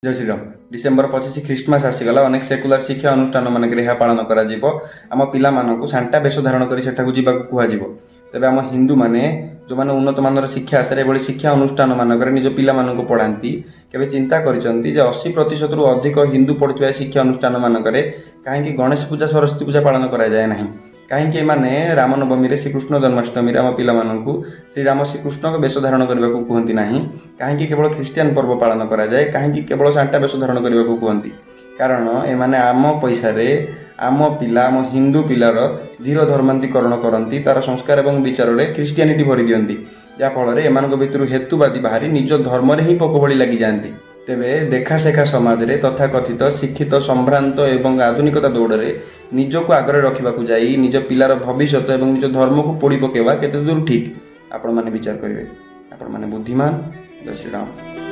ଜୟ Shriram. December 25 Christmas ଆସିଗଲା। ଅନେକ secular ଶିକ୍ଷା ଅନୁଷ୍ଠାନ ମାନଙ୍କରେ ଏହା ପାଳନ କରାଯିବ। ଆମ ପିଲାମାନଙ୍କୁ ସାଣ୍ଟା ବେଶ ଧାରଣ କରି ସେଠାକୁ ଯିବାକୁ କୁହାଯିବ। ତେବେ ଆମ ହିନ୍ଦୁମାନେ, ଯେଉଁମାନେ ଉନ୍ନତମାନର ଶିକ୍ଷା ଆଶାରେ ଏଭଳି ଶିକ୍ଷା ଅନୁଷ୍ଠାନ ମାନଙ୍କରେ ନିଜ ପିଲାମାନଙ୍କୁ ପଢ଼ାନ୍ତି, କେବେ ଚିନ୍ତା କରିଛନ୍ତି ଯେ 80%ରୁ ଅଧିକ ହିନ୍ଦୁ ପଢ଼ୁଥିବା ଶିକ୍ଷା ଅନୁଷ୍ଠାନ ମାନଙ୍କରେ କାହିଁକି ଗଣେଶ ପୂଜା, ସରସ୍ୱତୀ ପୂଜା ପାଳନ କରାଯାଏ ନାହିଁ? କାହିଁକି ଏମାନେ ରାମନବମୀରେ, ଶ୍ରୀକୃଷ୍ଣ ଜନ୍ମାଷ୍ଟମୀରେ ଆମ ପିଲାମାନଙ୍କୁ ଶ୍ରୀରାମ, ଶ୍ରୀକୃଷ୍ଣଙ୍କ ବେଶ ଧାରଣ କରିବାକୁ କୁହନ୍ତି ନାହିଁ? କାହିଁକି କେବଳ ଖ୍ରୀଷ୍ଟିଆନ ପର୍ବ ପାଳନ କରାଯାଏ? କାହିଁକି କେବଳ ସାଣ୍ଟା ବେଶ ଧାରଣ କରିବାକୁ କୁହନ୍ତି? କାରଣ ଏମାନେ ଆମ ପଇସାରେ ଆମ ପିଲା, ଆମ ହିନ୍ଦୁ ପିଲାର ଧୀର ଧର୍ମାନ୍ତରୀକରଣ କରନ୍ତି, ତାର ସଂସ୍କାର ଏବଂ ବିଚାରରେ ଖ୍ରୀଷ୍ଟିଆନିଟି ଭରି ଦିଅନ୍ତି, ଯାହାଫଳରେ ଏମାନଙ୍କ ଭିତରୁ ହେତୁବାଦୀ ବାହାରି ନିଜ ଧର୍ମରେ ହିଁ ପୋକ ଭଳି ଲାଗିଯାଆନ୍ତି। ତେବେ ଦେଖାଶେଖା ସମାଜରେ ତଥାକଥିତ ଶିକ୍ଷିତ, ସମ୍ଭ୍ରାନ୍ତ ଏବଂ ଆଧୁନିକତା ଦୌଡ଼ରେ ନିଜକୁ ଆଗରେ ରଖିବାକୁ ଯାଇ ନିଜ ପିଲାର ଭବିଷ୍ୟତ ଏବଂ ନିଜ ଧର୍ମକୁ ପୋଡ଼ି ପକାଇବା କେତେ ଦୂର ଠିକ୍, ଆପଣମାନେ ବିଚାର କରିବେ। ଆପଣମାନେ ବୁଦ୍ଧିମାନ। ଜୟ ଶ୍ରୀରାମ।